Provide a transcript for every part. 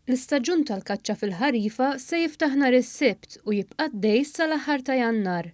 L-istaġun tal-kaċċa fil-ħarifa se jiftaħ nhar is-Sibt u jibqa' għaddej sal-aħħar ta' Jannar.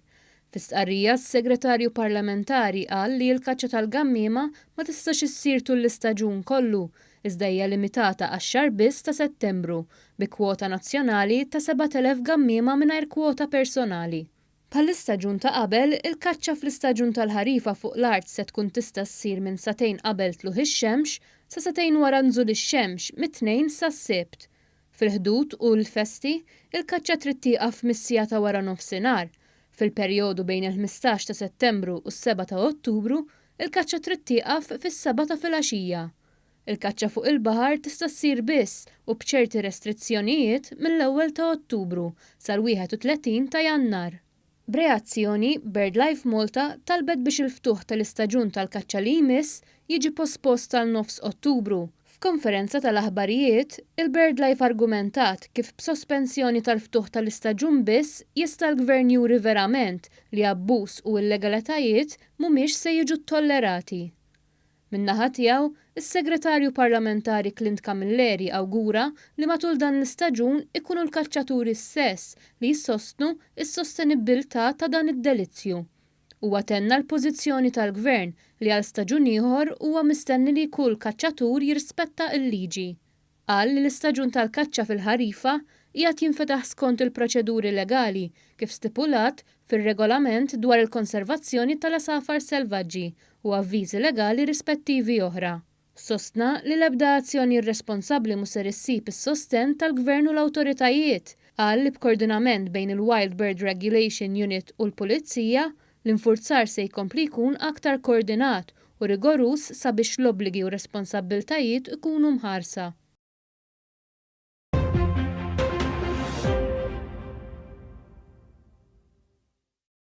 Fi stqarrija, s-Segretarju Parlamentari qal li l-kaċċa tal-gammiema ma tistax issir tul l-istaġun kollu, iżda hija limitata għax-xahar biss ta' Settembru, bi kwota nazzjonali ta' 7,000 gammiema mingħajr kwota personali. Bħall-istaġun ta' qabel, il-kaċċa fl-istaġun tal-ħarifa fuq l-art se tkun tista' ssir minn sagħtejn qabel tlugħ ix-xemx sa sagħtejn wara nżul ix-xemx mit-Tnejn sas-Sibt. Fil-Ħdud u l-festi, il-kaċċa trid tieqaf mis-siegħa ta' wara nofsinhar. Fil-perjodu bejn il-15 ta' Settembru u s-sebgħa ta' Ottubru, il-kaċċa trid tieqaf fis-sebgħa ta' filgħaxija. Il-kaċċa fuq il-baħar tista' ssir biss u b'ċerti restrizzjonijiet mill-ewwel ta' Ottubru sal-31 ta' Jannar. B'reazzjoni, BirdLife Malta talbet biex il-ftuħ tal-istaġun tal-kaċċa li jmiss jiġi pospost għal nofs Ottubru. F'konferenza tal-aħbarijiet, il-BirdLife argumentat kif b'sospensjoni tal-ftuħ tal-istaġun biss jista' l-Gvern juri verament li abbuż u illegalitajiet mhumiex se jiġu ttollerati. Min-naħa tiegħu, is-Segretarju Parlamentari Clint Camilleri awgura li matul dan l-istaġun ikunu l-kaċċaturi stess li jsostnu s-sostenibbiltà ta' dan id-delizzju. Huwa tenna l-pożizzjoni tal-Gvern li għal staġun ieħor huwa mistenni li kull kaċċatur jirrispetta l-liġi. Qal li l-istaġun tal-kaċċa fil-ħarifa qiegħed jinfetaħ skont il-proċeduri legali kif stipulat fir-Regolament dwar il-Konservazzjoni tal-Għasafar Selvaġġi u avviżi legali rispettivi oħra. Sostna li l-ebda azzjoni irresponsabbli mhu ser issib is-sostenn tal-Gvern u l-awtoritajiet. Qal li b'kordinament bejn il-Wild Bird Regulation Unit u l-Pulizija, l-infurzar se jkompli jkun aktar kordinat u rigoruż sabiex l-obbligi u responsabbiltajiet ikunu mħarsa.